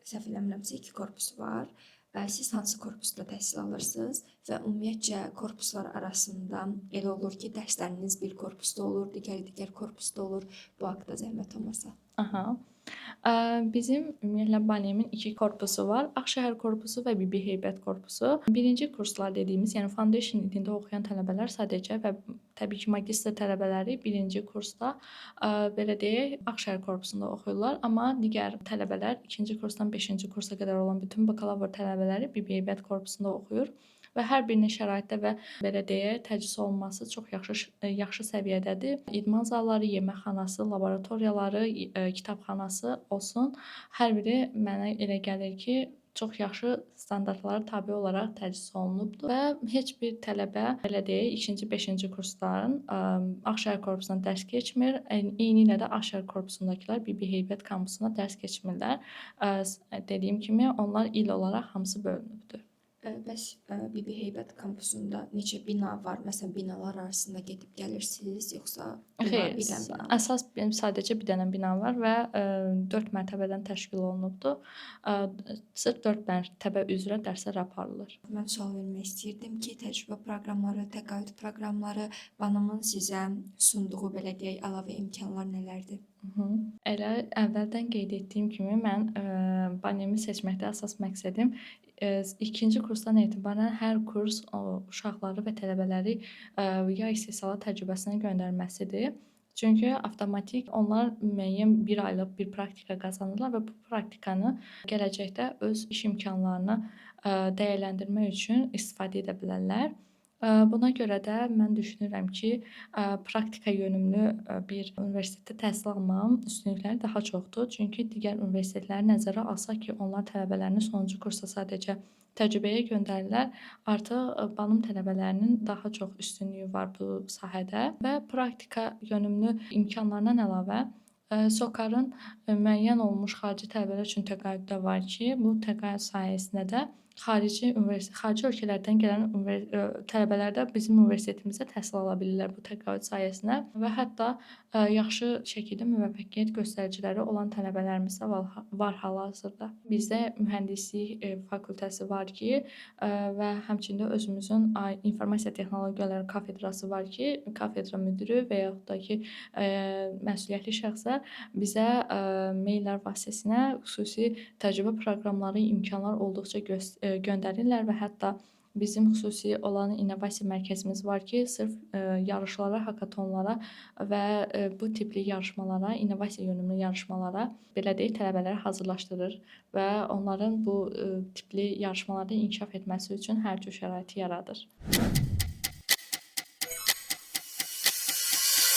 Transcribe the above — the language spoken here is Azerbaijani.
Səhv eləmirəmsə 2 korpusu var. Siz hansı korpusda təhsil alırsınız və ümumiyyətcə korpuslar arasında elə olur ki, dərsləriniz bir korpusda olur, digəri digər korpusda olur. Bu haqda zəhmət olmasa. Aha. Bizim ümumiyyətlə Banemin 2 korpusu var. Ağşəhər korpusu və Bibi Heybət korpusu. Birinci kurslar dediyimiz, yəni foundation ilində oxuyan tələbələr sadəcə və təbii ki, magistr tələbələri birinci kursda, belə deyək, Ağşəhər korpusunda oxuyurlar, amma digər tələbələr ikinci kursdan 5-ci kursa qədər olan bütün bakalavr tələbələri Bibi Heybət korpusunda oxuyur və hər birinin şəraitdə və belə deyək, təchiz olunması çox yaxşı səviyyədədir. İdman zalları, yeməkxanası, laboratoriyaları, kitabxanası olsun. Hər biri mənə elə gəlir ki, çox yaxşı standartlara tabe olaraq təchiz olunubdur və heç bir tələbə, belə deyək, 2-ci, 5-ci kursların Ağşəhər korpusuna dərs keçmir. Eynilə də Ağşəhər korpusundakılar Bibi Heybət kampusuna dərs keçmirlər. Dediyim kimi, onlar il olaraq hamısı bölünübdür. Bəs Bibi Heybət kampusunda neçə bina var? Məsələn, binalar arasında gedib gəlirsiniz, yoxsa bina Xeyr, bir dənə bina var? Əsas benim sadəcə bir dənə bina var və 4 mərtəbədən təşkil olunubdur. Sırf 4 mərtəbə üzrə dərslər aparılır. Mən sual vermək istəyirdim ki, təcrübə proqramları, təqaüd proqramları, BANAM-ın sizə sunduğu, belə deyək, əlavə imkanlar nələrdir? Elə əvvəldən qeyd etdiyim kimi mən Banemi seçməkdə əsas məqsədim ikinci kursdan etibarən hər kurs o uşaqları və tələbələri yay istehsalat təcrübəsinə göndərməsidir. Çünki avtomatik onlar müəyyən bir aylıq bir praktika qazanırlar və bu praktikanı gələcəkdə öz iş imkanlarını dəyərləndirmək üçün istifadə edə bilərlər. Buna görə də mən düşünürəm ki, praktika yönümlü bir universitetdə təhsil almağın üstünlükləri daha çoxdur. Çünki digər universitetləri nəzərə alsaq ki, onlar tələbələrini sonuncu kursa sadəcə təcrübəyə göndərirlər, artıq BANAM tələbələrinin daha çox üstünlüyü var bu sahədə və praktika yönümlü imkanlarından əlavə SOCAR-ın müəyyən olunmuş xarici tələbələr üçün təqaüdü də var ki, bu təqaüd sayəsində də xarici ölkələrdən gələn tələbələr də bizim universitetimizdə təhsil ala bilirlər bu təqaüd sayəsində və hətta yaxşı şəkildə müvəffəqiyyət göstəriciləri olan tələbələrimiz də var hal-hazırda. Bizdə mühəndislik fakültəsi var ki, və həmçinin də özümüzün informasiya texnologiyaları kafedrası var ki, kafedra müdiri və yaxud da ki, məsuliyyətli şəxslər bizə maillər vasitəsilə xüsusi təcrübə proqramları, imkanlar olduqca göndərirlər və hətta bizim xüsusi olan innovasiya mərkəzimiz var ki, sırf yarışlara, hakatonlara və bu tipli yarışmalara, innovasiya yönümlü yarışmalara, belə deyək, tələbələri hazırlaşdırır və onların bu tipli yarışmalarda inkişaf etməsi üçün hər cür şəraiti yaradır.